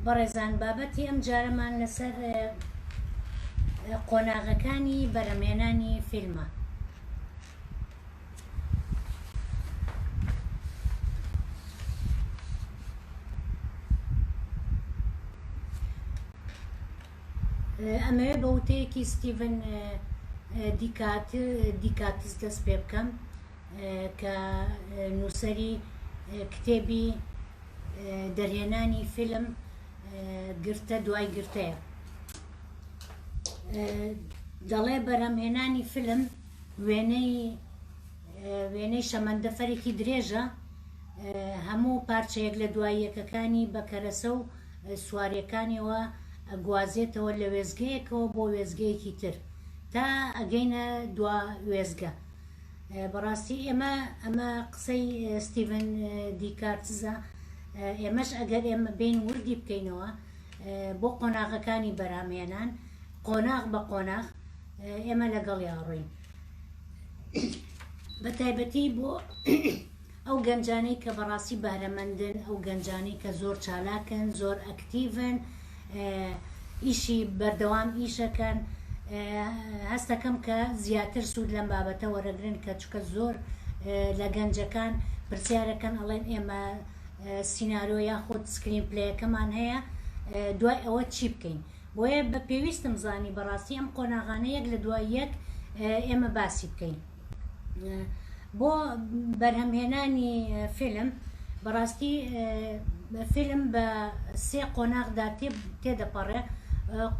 بەڕێزان بابەتی ئەم جارەمان لەسەر قۆناغەکانی بەرهەمهێنانی فیلمە. ئەمەوێ بە وتەیەکی ستیڤن دیکاتس دەست پێ بکەم کە نووسەری کتێبی دەرهێنانی فیلم گرتە دوای گرتەیە. دەڵێ بەرهەمهێنانی فیلم وێنەی وێنەی شەمەندەفەرێکی درێژە هەموو پارچەیەک لە دوای یەکەکانی بە کەرەسە و سواریەکانیەوە ئەگوازێتەوە لە وێستگەیەکەوە بۆ وێستگەیەکی تر تا ئەگەینە دوا وێستگە. بەڕاستی ئێمە ئەمە قسەی ستیڤن دیکارتزە ئێمەش ئەگەر ئێمە بین وردی بکەینەوە بۆ قۆناغەکانی بەرهەمهێنان قۆناغ بە قۆناغ ئێمە لەگەڵیا ڕۆین بە تایبەتی بۆ ئەو گەنجانەی کە بەڕاستی بەهرەمەندن، ئەو گەنجانەی کە زۆر چالاکن، زۆر ئەکتیڤن، ئیشی بەردەوام ئیشەکەن، هەستەکەم کە زیاتر سوود لەم بابەتە وەرەگرن کە چونکە زۆر لە گەنجەکان پرسیارەکەن ئەڵێن ئێمە سیناریۆ یاخود screenplay ەکەمان هەیە دوای ئەوە چی بکەین؟ بۆیە بە پێویستم زانی بەڕاستی ئەم قۆناغانە یەک لە دوای یەک ئێمە باسی بکەین. بۆ بەرهەمهێنانی فیلم بەڕاستی فیلم بە سێ قۆناغدا تێدەپەڕێ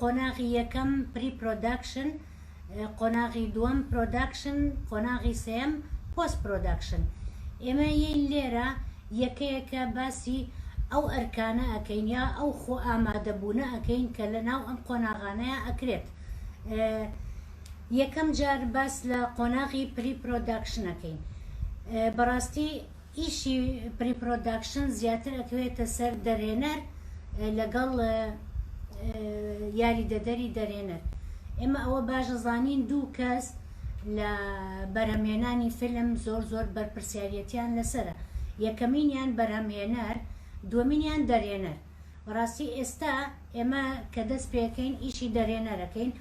قۆناغی یەکەم pre production قۆناغی دووەم production قۆناغی سێم post production ئێمە یین لێرە یەکەیەکە باسی ئەو ئەرکانە ئەکەین یا ئەو خۆ ئامادەبوونە ئەکەین کە لە ناو ئەم قۆناغانەیە ئەکرێت یەکەم جار باس لە قۆناغی pre production ئەکەین. بەڕاستی ئیشی pre production زیاتر ئەکەوێتە سەر دەرهێنەر لەگەڵ یاریدەدەری دەرهێنەر. ئێمە ئەوە باش ئەزانین دوو کەس لە بەرهەمهێنانی فیلم زۆر زۆر بەرپرسیاریەتیان لەسەرە. یەکەمینیان بەرهەمهێنەر، دووەمینیان دەرهێنەر. بەڕاستی ئێستا ئێمە کە دەست پێکەین ئیشی دەرهێنەرەکەین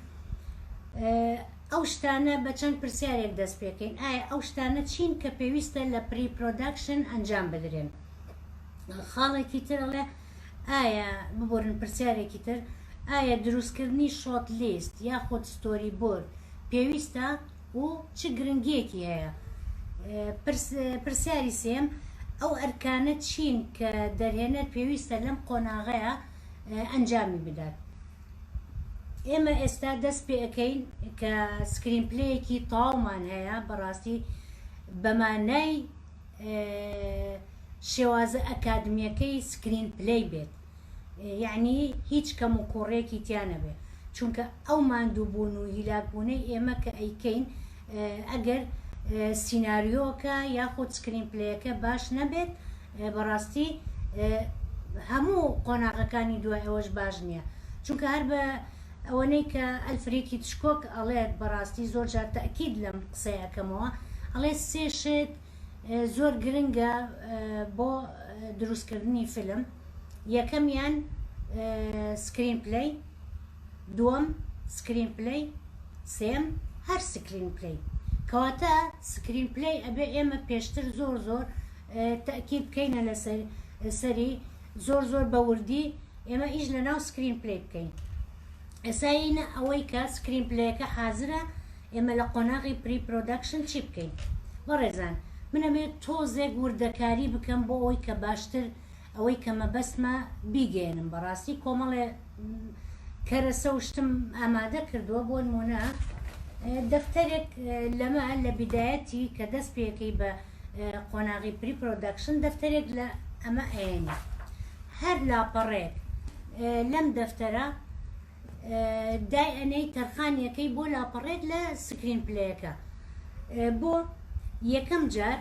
ئەو شتانە بە چەند پرسیارێک دەست پێکەین ئایا ئەو شتانە چین کە پێویستە لە pre production ئەنجام بدرێن خاڵێکی تر ئەڵێ ئایا ببورن پرسیارێکی تر ئایا دروستکردنی shot list یاخود storyboard پێویستە و چ گرنگییەکی هەیە؟ پرسیاری سێیەم، ئەو ئەرکانە چین کە دەرهێنەر پێویستە لەم قۆناغەیا ئەنجامی بدات؟ ئێمە ئێستا دەست پێ ئەکەین کە screenplay ەکی تەواومان هەیە، بەڕاستی بە مانای شێوازە ئەکادمییەکەی screenplay بێت. یەعنی هیچ کەم و کوڕێکی تیا نەبێ چونکە ئەو ماندوو بوون و هیلاک بوونەی ئێمە کە ئەیکەین ئەگەر سیناریۆکە یاخود screenplay ەکە باش نەبێت بەڕاستی هەموو قۆناغەکانی دوای ئەوەش باش نییە چونکە هەر بە ئەوەنەی کە ئەلفرید هیتچکۆک ئەڵێت بەڕاستی زۆر جار تەئکید لەم قسەی ئەکەمەوە ئەڵێ سێ شت زۆر گرنگە بۆ دروستکردنی فیلم یەکەمیان screenplay دووەم screenplay سێم هەر screenplay کەواتە screenplay ئەبێ ئێمە پێشتر زۆر زۆر تەئکید بکەینە لەسەر سەری زۆر زۆر بە وردی ئێمە ئیش لە ناو screenplay بکەین ئێستا یینە ئەوەی کە screenplay ەکە حازرە ئێمە لە قۆناغی pre production چی بکەین؟ بەڕێزان من ئەمەوێت تۆزێک وردەکاری بکەم بۆ ئەوەی کە باشتر ئەوەی کە مەبەستمە بیگەیەنم بەڕاستی کۆمەڵێ کەرەسە و شتم ئامادە کردووە بۆ نمونە دەفتەرێک لەمە لە بیدایەتی کە دەست پێەکەی بە قۆناغی pre production دەفتەرێک لە ئەمە ئەیەنی هەر لاپەڕێک لەم دەفتەرە دای ئەنێی تەرخانیەکەی بۆ لاپەڕێک لە screenplay ەکە بۆ یەکەم جار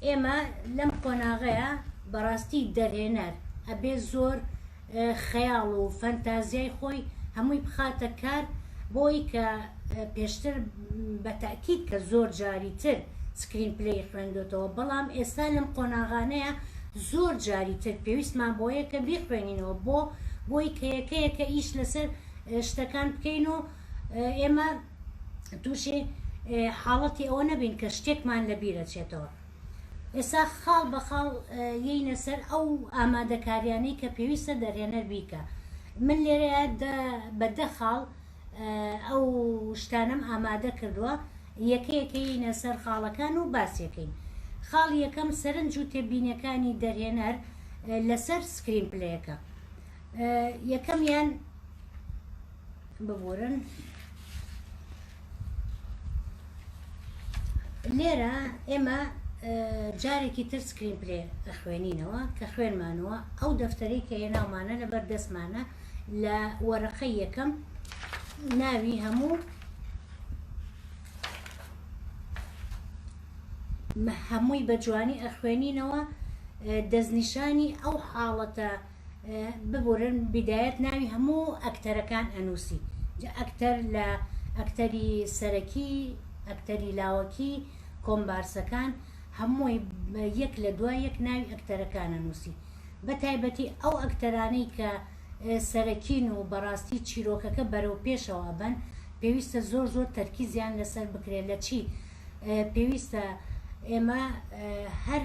ئێمە لەم قۆناغەیە بەڕاستی دەرهێنەر ئەبێ زۆر خەیاڵ و فەنتازیای خۆی هەمووی بخاتە کار بۆی کە پێشتر بە تەئکید کە زۆر جاری تر screenplay ی خوێندۆتەوە بەڵام ئێستا لەم قۆناغانەیە زۆر جاری تر پێویستمان بۆیە کە بیخوێنینەوە بۆ. بۆی کە یەکە یەکە ئیش لەسەر شتەکان بکەین و ئێمە تووشی حاڵەتی ئەوە نەبین کە شتێکمان لە بیر ئەچێتەوە. ئێستا خاڵ بە خاڵ یەینە سەر ئەو ئامادەکاریانەی کە پێویستە دەرهێنەر بیکا. من لێرەیا دە بە دە خاڵ ئەو شتانەم ئامادە کردووە، یەکە یەکە یەینە سەر خاڵەکان و باسیەکەین. خاڵی یەکەم سەرنج و تێبینیەکانی دەرهێنەر لەسەر screenplay ەکە. یەکەمیان ببورن لێرە ئێمە جارێکی تر screenplay ئەخوێنینەوە کە خوێنمانەوە ئەو دەفتەرەی کە هێناومانە لەبەر دەستمانە لە وەرەقەی یەکەم ناوی هەموو هەمووی بە جوانی ئەخوێنینەوە دەستنیشانی ئەو حاڵەتە ببورن بیدایەت ناوی هەموو ئەکتەرەکان ئەنوسی جا ئەکتەر لە ئەکتەری سەرەکی ئەکتەری لاوەکی کۆمبارسەکان هەمووی یەک لە دوای یەک ناوی ئەکتەرەکان ئەنوسی بە تایبەتی ئەو ئەکتەرانەی کە سەرەکین و بەڕاستی چیرۆکەکە بەرەو پێشەوە ئەبەن پێویستە زۆر زۆر تەرکیزیان لەسەر بکرێت لە چی پێویستە ئێمە هەر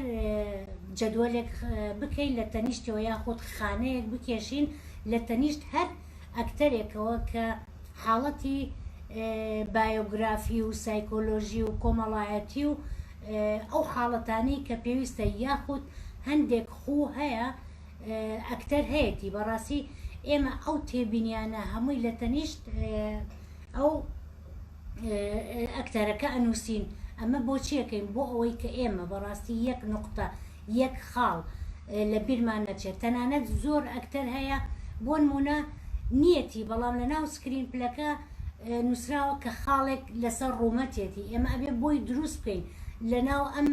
جەدوەلێک بکەین لە تەنیشتەوە یاخود خانەیەک بکێشین لە تەنیشت هەر ئەکتەرێکەوە کە حاڵەتی بایۆگرافی و سایکۆلۆژی و کۆمەڵایەتی و ئەو حاڵەتانەی کە پێویستە یاخود هەندێک خوو هەیە ئەکتەر هەیەتی بەڕاستی ئێمە ئەو تێبینیانە هەمووی لە تەنیشت ئەو ئەکتەرەکە ئەنووسین ئەمە بۆچی ئەکەین بۆ ئەوەی کە ئێمە بەڕاستی یەک نوقتە یەک خاڵ لە بیرمان نەچێت تەنانەت زۆر ئەکتەر هەیە بۆنمونە نیەتی بەڵام لە ناو screenplay ەکە نووسراوە کە خاڵێک لەسەر ڕوومەتێتی ئێمە ئەبێ بۆی دروست بکەین لە ناو ئەم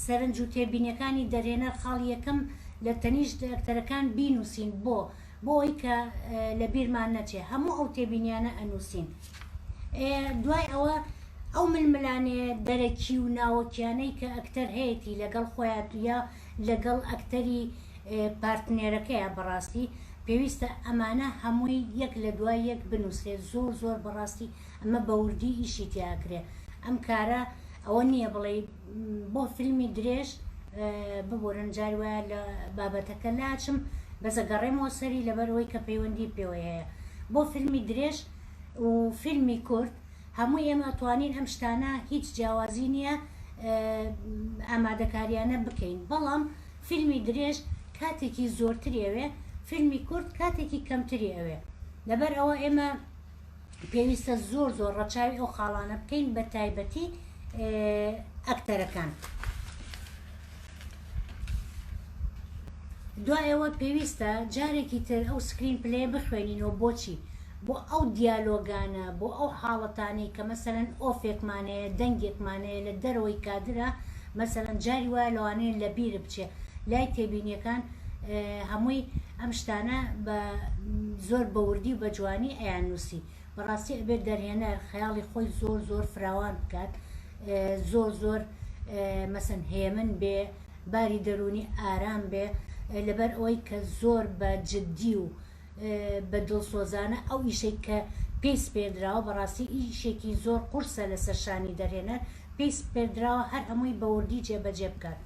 سەرنج و تێبینیەکانی دەرهێنەر خاڵی یەکەم لە تەنیشت ئەکتەرەکان بینووسین بۆ بۆ ئەوەی کە لە بیرمان نەچێ هەموو ئەو تێبینیانە ئەنووسین. دوای ئەوە ئەو ململانێ دەرەکی و ناوەکیانەی کە ئەکتەر هەیەتی لەگەڵ خۆیا یا لەگەڵ ئەکتەری partner ەکەیا بەڕاستی پێویستە ئەمانە هەمووی یەک لە دوای یەک بنووسرێت زۆر زۆر بەڕاستی ئەمە بە وردی ئیشی تیا ئەکرێ ئەم کارە ئەوە نییە بڵێی بۆ فیلمی درێژ ببورن جاری وایە لە بابەتەکە لاچم بەس ئەگەڕێمەوە سەری لەبەر ئەوەی کە پەیوەندی پێوەی هەیە بۆ فیلمی درێژ و فیلمی کورت هەموو ئێمە توانین ئەم شتانە هیچ جیاوازی نییە ئامادەکاریانە بکەین بەڵام فیلمی درێژ کاتێکی زۆرتری ئەوێ فیلمی کورت کاتێکی کەمتری ئەوێ لەبەر ئەوە ئێمە پێویستە زۆر زۆر ڕەچاوی ئەو خاڵانە بکەین بە تایبەتی ئەکتەرەکان. دوای ئەوە پێویستە جارێکی تر ئەو screenplay ە بخوێنینەوە بۆچی؟ بۆ ئەو دیالۆگانە بۆ ئەو حاڵەتانەی کە مەسەلەن off ێکمان هەیە دەنگێکمان هەیە لە دەرەوەی کادرە مەسەلەن جاری وایە لەوانەیە لە بیر بچێ لای تێبینیەکان هەمووی ئەم شتانە بە زۆر بە وردی و بە جوانی ئەیاننووسی. بەڕاستی ئەبێت دەرهێنەر خەیاڵی خۆی زۆر زۆر فراوان بکات زۆر زۆر مەسەن هێمن بێ باری دەروونی ئارام بێ لەبەر ئەوەی کە زۆر بە جدی و بە دڵسۆزانە ئەو ئیشەی کە پێی سپێردراوە بەڕاستی ئیشێکی زۆر قورسە لەسەر شانی دەرهێنەر پێی سپێردراوە هەر هەمووی بە وردی جێبەجێ بکات.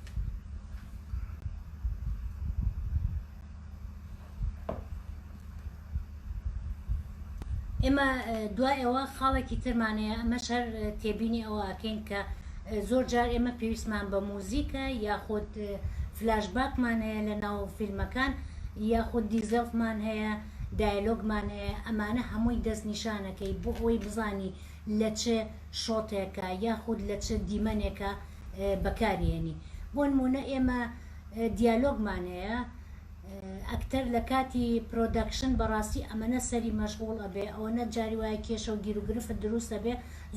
ئێمە دوای ئەوە خاڵێکی ترمان هەیە ئەمەش هەر تێبینی ئەوە ئەکەین کە زۆر جار ئێمە پێویستمان بە موزیکە یاخود فلاشباکمان هەیە لە ناو فیلمەکان یاخود dissolve مان هەیە دایلۆگمان هەیە ئەمانە هەمووی دەست نیشانەکەی بۆ ئەوەی بزانی لە چ shot ێکە یاخود لە چ دیمەنێکە بەکاریێنی بۆ نمونە ئێمە دیالۆگمان هەیە ئەکتەر لە کاتی production بەڕاستی ئەمەنە سەری مەشغوڵ ئەبێ ئەوەنە جاری وایە کێشە و گیروگرفت دروست ئەبێ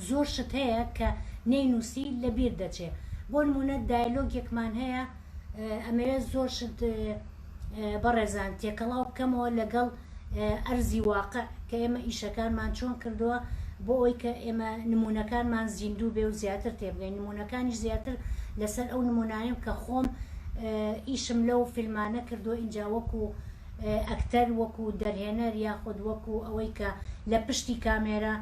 زۆر شت هەیە کە نەینوسی لە بیر دەچێ بۆ نمونە دایلۆگێکمان هەیە ئەمەوێ زۆر شت بەڕێزان تێکەڵاو بکەمەوە لەگەڵ ئەرزی واقع کە ئێمە ئیشەکانمان چۆن کردووە بۆ ئەوەی کە ئێمە نمونەکانمان زیندوو بێ و زیاتر تێبگەین نمونەکانیش زیاتر لەسەر ئەو نمونانەم کە خۆم ئیشم لەو فیلمانە کردووە ئینجا وەکو. ئەکتەر وەکو دەرهێنەر یاخود وەکو ئەوەی کە لە پشتی کامێرا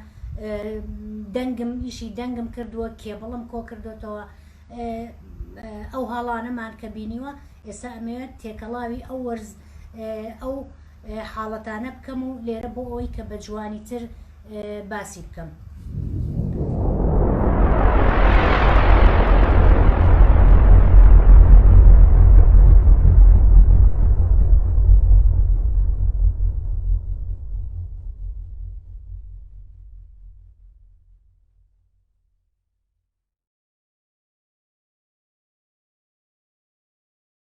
دەنگم ئیشی دەنگم کردووە کێبڵم کۆ کردوێتەوە ئەو هاڵانەمان کە بینیوە ئێستا ئەمەوێت تێکەڵاوی ئەو وەرز ئەو حاڵەتانە بکەم و لێرە بۆ ئەوەی کە بە جوانیتر باسی بکەم.